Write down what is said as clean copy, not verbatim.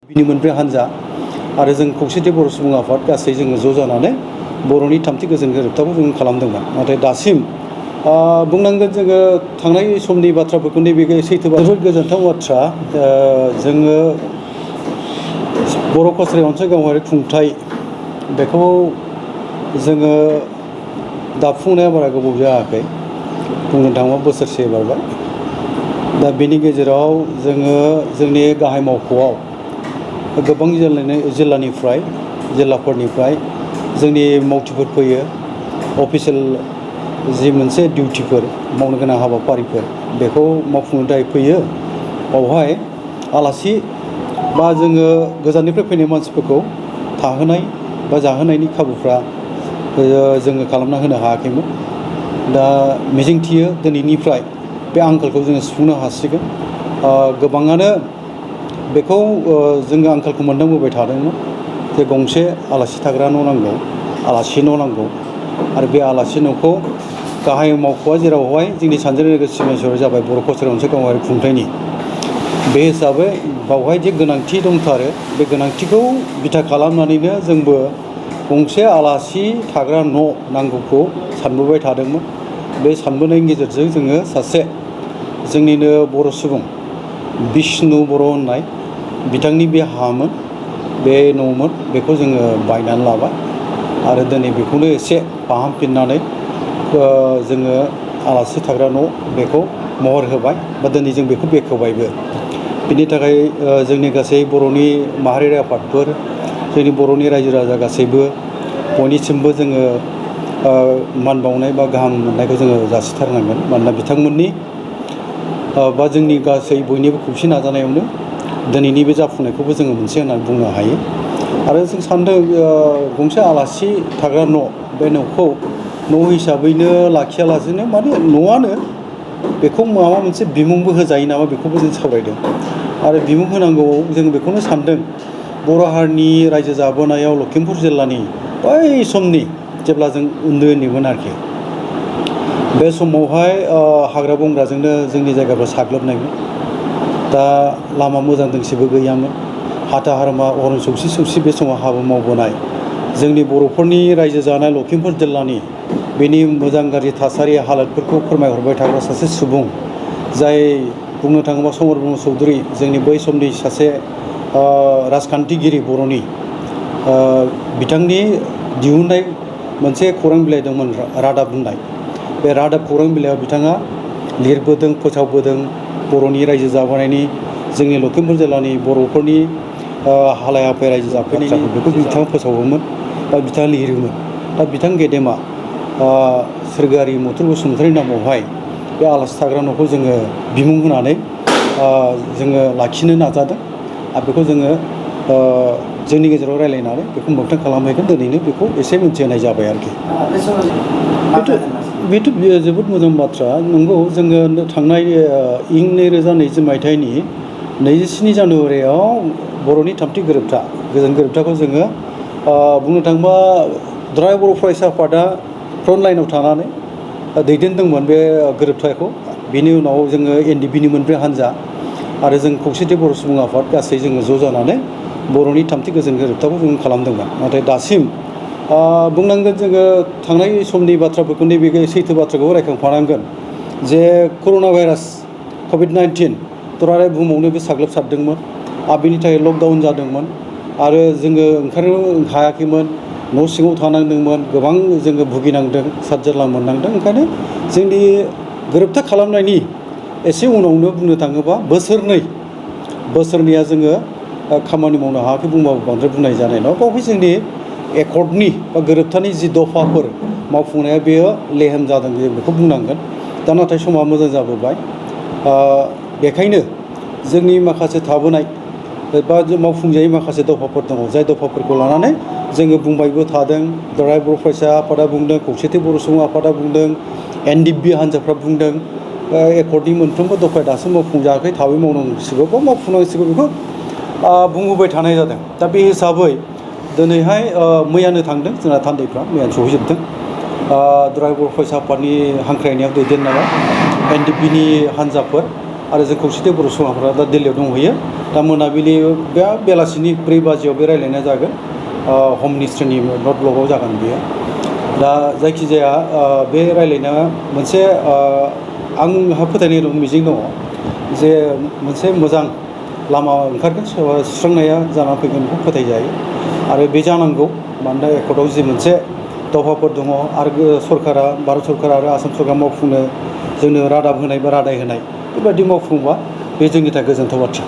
बिनि मोनब्रै हानजा आरो जों खौसेथि बर' सुबुं आफाद गासै जोङो ज' जानानै बर'नि थामथि गोजोन गोरोबथाखौ जों खालामदोंमोन। नाथाय दासिम बुंनांगोन जोङो थांनाय समनि बाथ्राफोरखौ नैबे सैथो जोबोद गोजोनथाव बाथ्रा। जोङो बर' कसारि अनसाय गावारि खुंथाइ बेखौ जोङो दाफुंनाया बारा गोबाव जायाखै, बुंनो थाङोब्ला बोसोरसे बारबाय। दा बेनि गेजेराव जोङो जोंनि गाहाय मावख'आव गोबां जिल्लाफोरनिफ्राय जोंनि मावथिफोर फैयो। अफिसियेल जि मोनसे डिउटिफोर मावनो गोनां हाबाफारिफोर बेखौ मावफुंनो थाखाय फैयो। बावहाय आलासि बा जोङो गोजाननिफ्राय फैनाय मानसिफोरखौ थाहोनाय बा जाहोनायनि खाबुफ्रा जोङो खालामना होनो हायाखैमोन। दा मिजिंथियो दिनैनिफ्राय बे आंखालखौ जोङो सुफुंनो हासिगोन। गोबाङानो बेखौ जोङो आंखालखौ मोनदांबोबाय थादोंमोन जे गंसे आलासि थाग्रा न' नांगौ, आलासि न' नांगौ। आरो बे आलासि न'खौ गाहाय मावख'आ जेरावहाय जोंनि सानजारि नोगोर सिबिसार जाबाय बर' कसारि अनसाय गावारि खुंथाइनि, बे हिसाबै बावहाय जे गोनांथि दंथारो, बे गोनांथिखौ बिथा खालामनानैनो जोंबो गंसे आलासि थाग्रा न' नांगौखौ सानबोबाय थादोंमोन। बे सानबोनायनि गेजेरजों जोङो सासे जोंनिनो बर' सुबुं बिष्णु बर' होननाय बिथांनि बे हामोन, बे न'मोन, बेखौ जोङो बायनानै लाबाय आरो दिनै बेखौनो एसे फाहामफिननानै जोङो आलासि थाग्रा न' बेखौ महर होबाय बा दिनै जों बेखौ बेखेवबायबो। बिनि थाखाय जोंनि गासै बर'नि माहारियारि आफादफोर, जोंनि बर'नि रायजो राजा गासैबो बयनिसिमबो जोङो मान बावनाय बा गाहाम मोननायखौ जोङो जासिथारनांगोन। मानोना बिथांमोननि बा जोंनि गासै बयनिबो खौसे नाजानायावनो दिनैनि बे जाफुंनायखौबो जोङो मोनसे होननानै बुंनो हायो। आरो जों सानदों गंसे आलासि थाग्रा न', बे न'खौ न' हिसाबैनो लाखियालासेनो माने न'आनो, बेखौ माबा मोनसे बिमुंबो होजायो नामा बेखौबो जों सावरायदों। आरो बिमुं होनांगौआव जों बेखौनो सानदों, बर' हारिनि रायजो जाबोनायाव लखिमपुर जिल्लानि बै समनि जेब्ला जों उन्दै उन्दैमोन आरोखि, बे समावहाय हाग्रा बंग्राजोंनो जोंनि जायगाफ्रा साग्लोबनायमोन। दा लामा मोजां दोंसेबो गैयामोन। हाथा हारमा अरन सौसि सौसि बे समाव हाबा मावबोनाय जोंनि बर'फोरनि रायजो जानाय लखिमपुर जिल्लानि बेनि मोजां गाज्रि थासारि हालोदफोरखौ फोरमायहरबाय थाग्रा सासे सुबुं, जाय बुंनो थाङोबा समर ब्रह्म चौधुरि जोंनि बै समनि सासे राजखान्थिगिरि बर'नि, बिथांनि दिहुननाय मोनसे खौरां बिलाइ दंमोन रादाब होननाय। बे रादाब खौरां बिलाइयाव बिथाङा लिरबोदों, फोसावबोदों बर'नि रायजो जाबोनायनि, जोंनि लखिमपुर जिल्लानि बर'फोरनि हालाय हाफाय रायजो जाफैनायनि बेखौ बिथाङा फोसावोमोन बा बिथाङा लिरोमोन। दा बिथां गेदेमा सोरगोआरि मथुर बसुमतारिनि नामावहाय बे आलासि थाग्रा न'खौ जोङो बिमुं होनानै जोङो लाखिनो नाजादों। आरो बेखौ जोङो जोंनि गेजेराव रायज्लायनानै बेखौ मोगथां खालामहैगोन। दिनैनो बेखौ एसे मिथिहोनाय जाबाय आरोखि। बेथ' जोबोद मोजां बाथ्रा। नंगौ, जोङो थांनाय इं 2020 मायथाइनि 27 जानुवारियाव बर'नि थामथि गोरोबथा, गोजोन गोरोबथाखौ जोङो बुंनो थाङोबा दुलाराय बर' फरायसा आफादा फ्रन्ट लाइनाव थानानै दैदेनदोंमोन बे गोरोबथाखौ। बिनि उनाव जोङो NDP-नि मोनब्रै हानजा आरो जों खौसेथि बर' सुबुं आफाद गासै जोङो ज' जानानै बर'नि थामथि गोजोन गोरोबथाखौ जों खालामदोंमोन। नाथाय दासिम बुंनांगोन जोङो थांनाय समनि बाथ्राफोरखौ नैबे सैथो बाथ्राखौ रायखांफानांगोन जे कर'ना भाइरास COVID-19 दुलाराय बुहुमावनो बे साग्लोबसारदोंमोन। आरो बेनि थाखाय लकडाउन जादोंमोन आरो जोङो ओंखारनो हायाखैमोन, न' सिङाव थानांदोंमोन, गोबां जोङो भुगिनांदों, सादजारला मोननांदों। ओंखायनो जोंनि गोरोबथा खालामनायनि एसे उनावनो बुंनो थाङोबा बोसोरनैया जोङो खामानि मावनो हायाखै बुंबाबो बांद्राय बुंनाय जानाय नङा। बावहाय जोंनि एकर्डनि बा गोरोबथानि जि दफाफोर मावफुंनाया बेयो लेहेम जादों, जों बेखौ बुंनांगोन। दा नाथाय समा मोजां जाबोबाय। बेखायनो जोंनि माखासे थाबोनाय बा मावफुंजायै माखासे दफाफोर दङ, जाय दफाफोरखौ लानानै जोङो बुंबायबो थादों। दुलाराय बर' फरायसा आफादा बुंदों, खौसेथि बर' सुबुं आफादा बुंदों, NDP हान्जाफ्रा बुंदों। एकर्डनि मोनफ्रोमबो दफाया दासिम मावफुंजायाखै, थाबै मावनांसिगौ बा मावफुंनांसिगौ, बेखौ बुंबोबाय थानाय जादों। दा बे हिसाबै दिनैहाय मैयानो थांदों जोंना थान्दैफ्रा, मैयानो सहैजोबदों। दुलाराय बर' फरायसा आफादनि हांख्रायनायाव दैदेननायाव NDP-नि हान्जाफोर आरो जों खौसेथि बर' सुबुंफोरा दा दिल्लीयाव दंहैयो दा मोनाबिलि बे बेलासिनि 4 बाजियाव बे रायज्लायनाया जागोन हम मिनिस्ट्रिनि नर्थ ब्लकआव जागोन बेयो दा जायखिजाया बे रायज्लायनाया मोनसे आंहा फोथायनाय दं मिजिं दङ जे मोनसे मोजां लामा ओंखारगोन सुस्रांनाया जानानै फैगोन बेखौ फोथायजायो आरो बे जानांगौ मानोना एकर्डआव जि मोनसे दफाफोर दङ आरो सरकारा भारत सरकार आरो आसाम सरकार मावफुंनो जोंनो रादाब होनाय बा रादाय होनाय बेबायदि मावफुंबा बे जोंनि थाखाय गोजोनथाव बाथ्रा